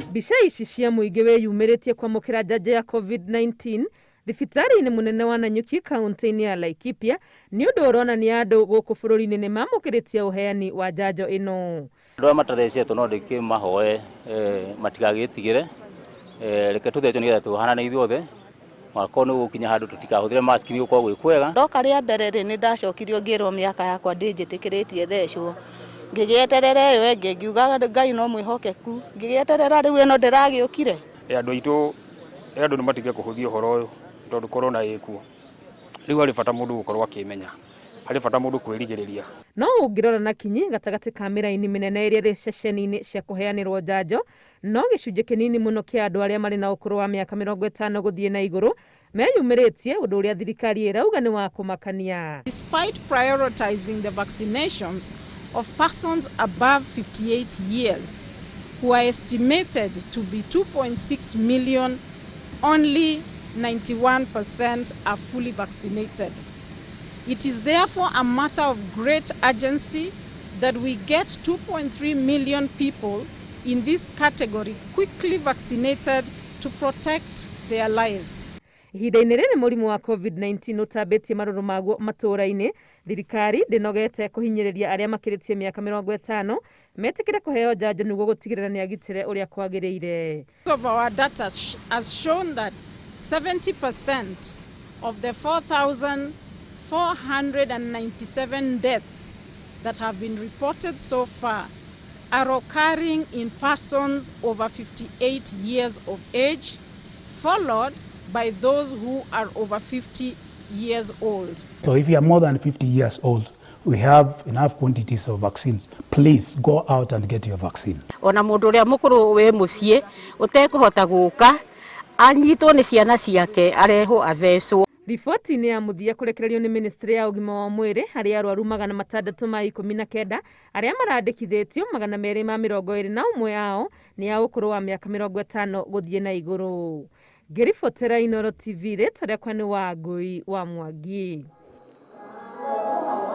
Mbica ici cia mũingĩ wĩyumĩrĩtie kwamũkĩra njanjo ya COVID-19 thibitarĩ-inĩ mũnene wa Nanyuki kaunti-inĩ ya Laikipia nĩ ũndũ ũronania andũ gũkũ bũrũri-inĩ nĩ mamũkĩrĩtie ũheani wa njanjo ĩno. Andũ arĩa matathecetwo no ndĩkĩmahoe matigagĩtigĩre, reke tũthecwo nĩgetha tũhanane ithuothe, wakorwo nĩ gũkinya handũ tũtikahũthĩre mask nĩ gũkorwo gwĩ kwega. Ndoka rĩa mbere rĩ, nĩ ndacokirio ngĩrwo mĩaka yakwa ndĩnjĩtĩkĩrĩtie thecwo, ngĩgĩeterera ĩyo ĩngĩ ngiuga Ngai no mwĩhokeku, ngĩgĩeterera rĩu ĩno ndĩragĩũkire. Andũ aitũ, andũ nĩ matige kũhũthia ũhoro ũyũ tondũ corona ĩkuo. Rĩu harĩ bata mũndũ gũkorwo akĩmenya, harĩ bata mũndũ kwĩrigĩrĩria. No ũngĩrora na kinyi gatagatĩ ka mĩraini mĩnene ĩrĩa ĩrĩ ceceni-inĩ cia kũheanĩrwo njanjo, no gĩcunjĩ kĩnini mũno kĩa andũ arĩa marĩ na ũkũrũ wa mĩaka 50 gũthiĩ na igũrũ meyumĩrĩtie, ũndũ ũrĩa thirikari ĩrauga nĩ wa kũmakania. Despite prioritizing the vaccinations of persons above 58 years, who are estimated to be 2.6 million, only 91% are fully vaccinated. It is therefore a matter of great urgency that we get 2.3 million people in this category quickly vaccinated to protect their lives. Ihinda-inĩ rĩrĩ mũrimũ wa COVID-19 ũtambĩtie marũrũ maguo matũũra-inĩ, thirikari ndĩnogete kũhinyĩrĩria arĩa makĩrĩtie mĩaka 50 metĩkĩre kũheo njanjo nĩguo gũtigĩrĩra nĩ agitĩre ũrĩa kwagĩrĩire. Of our data has shown that 70% of the 4,497 deaths that have been reported so far are occurring in persons over 58 years of age, followed by those who are over 50 years old. So if you are more than 50 years old, we have enough quantities of vaccines. Please go out and get your vaccine. Ona mũndũ ũrĩa mũkũrũ wĩ mũciĩ ũtekũhota gũka anyitwo nĩ ciana ciake arehwo athecwo. Riboti-inĩ ya mũthia kũrekererio nĩ ministry ya ũgima wa mwĩrĩ, harĩ arwaru 619 arĩa marandĩkithĩtio, 221 ao nĩ a ũkũrũ wa mĩaka 50 gũthiĩ na igũrũ. Ngĩribotera Inooro TV, rĩtwa rĩakwa nĩ Wangũi wa Mwangi.